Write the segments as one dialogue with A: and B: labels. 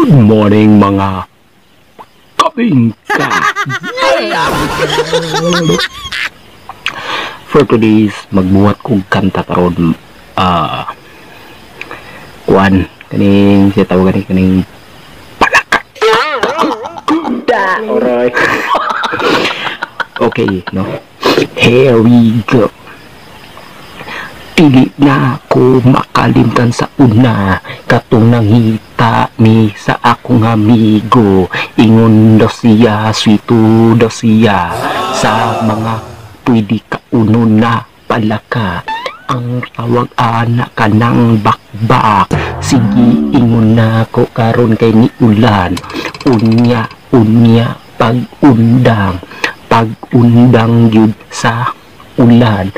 A: Good morning, mga kabingka. Yeah! For today's magbuhat kog kanta karon, kuan kaning siya tawag gani kaning palaka.
B: Da.
A: Alright. Okay, no. Here we go. Dili na ako makalimtan sa una katong nangita mi sa akong amigo. Ingon daw siya, sweeto daw siya sa mga pwede kaunon na palaka. Ang tawag ana kanang bakbak. Sige, ingon na ko karon kay ni ulan. Unya unya pag undang, pag undang gyud sa ulan,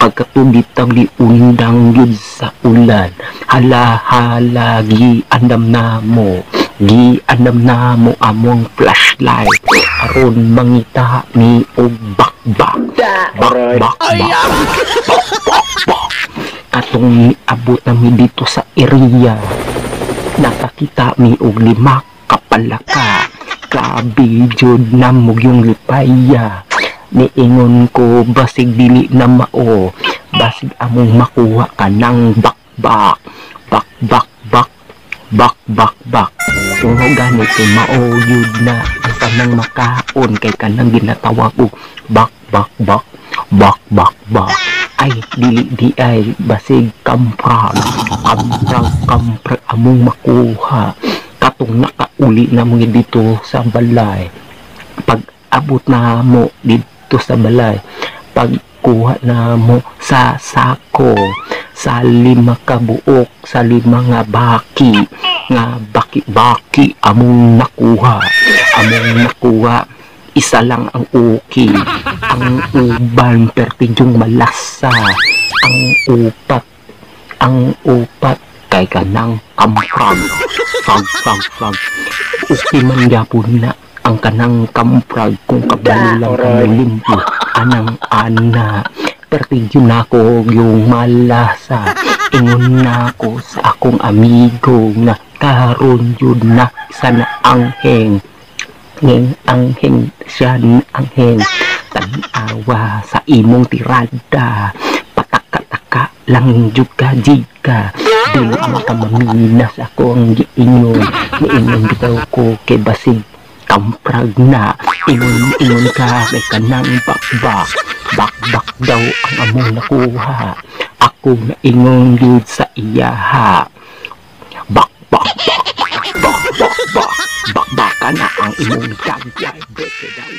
A: pagkatubit ang undang gyud sa ulan. Hala hala, gi andam na mo, gi andam na mo among flashlight aron mangita ni og bakbak.
B: Da.
A: Bak bak bak bak bak bak. Katong niabot nami dito sa area, nakakita mi og lima ka palaka. Grabe jud namog yung lipaya. Niingon ko, basig dili na mao, basig among makuha kanang bakbak bak bak bak bak bak bak. Tungod gani kay mao yun na ang kanang makaon kay kanang ginatawag og bak bak bak bak bak bak. Ay, dili di ay, basig kamprag kamprag kamprag among makuha. Katong nakauli na mo dito sa balay, pag abot na mo dito sa balay, pagkuha na mo sa sako sa lima ka buok, sa lima nga baki, nga baki-baki among nakuha. Among nakuha, isa lang ang okay, ang uban pertidyong malasa. Ang upat, ang upat kay kanang kamprag frag frag frag. Okay man gyapon na ang kanang kamprag kung kabalo lang kamulimpo anang ana. Pertigyo na ko yung malasa. Ingon na ko sa akong amigo nga karon yun na isa na angheng ngeng angheng siya angheng. Tanawa sa imong tirada, pataka-taka lang jud ka jika dili man ka maminas. Ako ang giingon, niingon bitaw ko kay basig kamprag na. Ingon ingon ka kay kanang bakbak bakbak daw ang among nakuha. Ako na ingon gyud sa iyaha, bak bak bak bak bak bak bakbaka na ang imong dagway beke daw.